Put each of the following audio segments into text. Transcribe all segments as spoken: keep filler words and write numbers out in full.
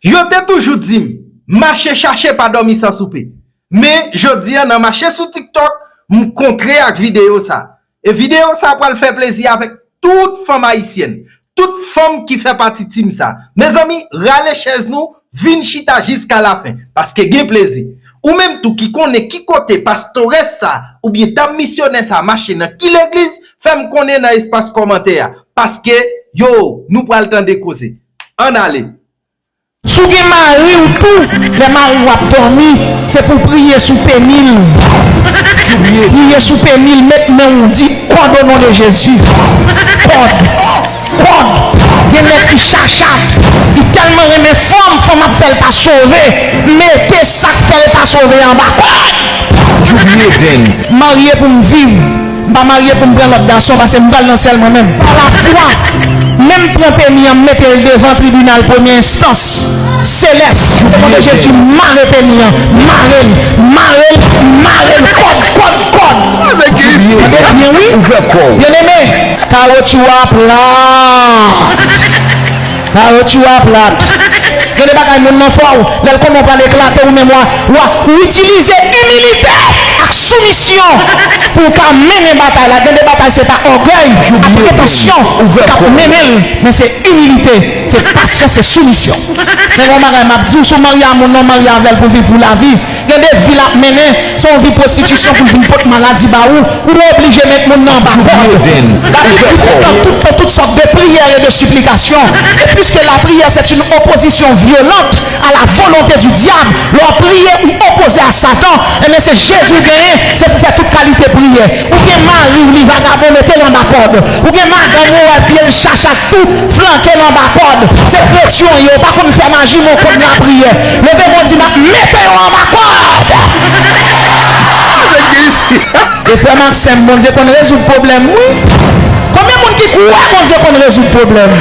Yo te toujou di m, mache chache pa dòmi san soupe. Men jodi a nan mache sou TikTok, m kontre ak videyo sa. E videyo sa pral fè plezi avèk tout fanm ayisyèn, tout fanm ki fè pati team sa. Mezanmi, rale chèz nou, vin chita jiska lafen, paske gen plezi. Ou menm tou ki konnen ki kote pastores sa oubyen dam misyonè sa mache nan ki legliz, fè m konnen nan espas kòmantè a, paske yo, nou pral tande koze. Ann ale. Si w gen mari w tou, lè mari w ap dòmi, se pou w priye sou peni l. Priye sou peni l, met men w, di, kòd o non de Jezi. Kòd. Kòd. Gen nèg ki chachat. Li tèlman renmen fanm, fanm ap fè l pa sove. Mete sa k fè l pa sove anba kòd. Marye pou m viv. M pa marye pou m pran lòt gason, paske m pral nan syèl mwen menm. Pa lafwa, men m pran peni an, m mete l devan tribinal premye enstans selès. O non de Jezi, mare peni an, mare l, mare l, mare l, kòd, kòd, kòd. Tande byen, wi. Byeneme, kawotchou a plat. Kawotchou a plat. Gen de bagay moun nan fè w, lè l konnen w pral eklate, ou menm w a, w a, ou itilize imilite ak soumisyon pou w ka mennen batay la. Gen de batay se pa ògèy ak pretansyon k ap mennen l, men se imilite, se pasyans, se soumisyon. Men yon bagay m ap di w, si w marye a moun nan, w marye avè l pou viv pou lavi. Gen de vi l ap mennen, se yon vi pwostitisyon pou l vin pot maladi ba ou, ou oblije met moun nan anba kòd. David di, faites dans tout, dans toutes sortes de prières et de supplications. Et puisque la prière, c'est une opposition violente à la volonté du diable, lè w priye, ou opoze a Satan, enben, se Jezi w genyen, se pou fè tout kalite priyè. Ou gen mari w, li vagabon, mete l anba kòd. Ou gen madanm ou, wè pye l chachat tou, flanke l anba kòd. Se kretyen w ye, ou pa konn fè maji, men w konn lapriyè. Leve men w, di, "M ap mete yo anba kòd." E frè m ak sè m, Bondye konn rezoud pwoblèm, wi. Konbyen moun ki kwè Bondye konn rezoud pwoblèm?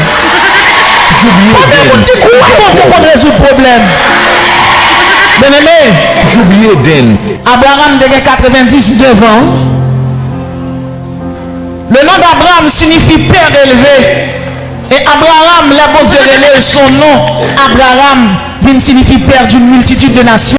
Konbyen moun ki kwè Bondye konn rezoud pwoblèm? Byeneme, Abraram te gen katrevendiznèf an. Le nom d'Abraham signifie père élevé. E Abraram, lè Bondye rele l, son non, Abraram, vin siyifi père d'une multitude de nations.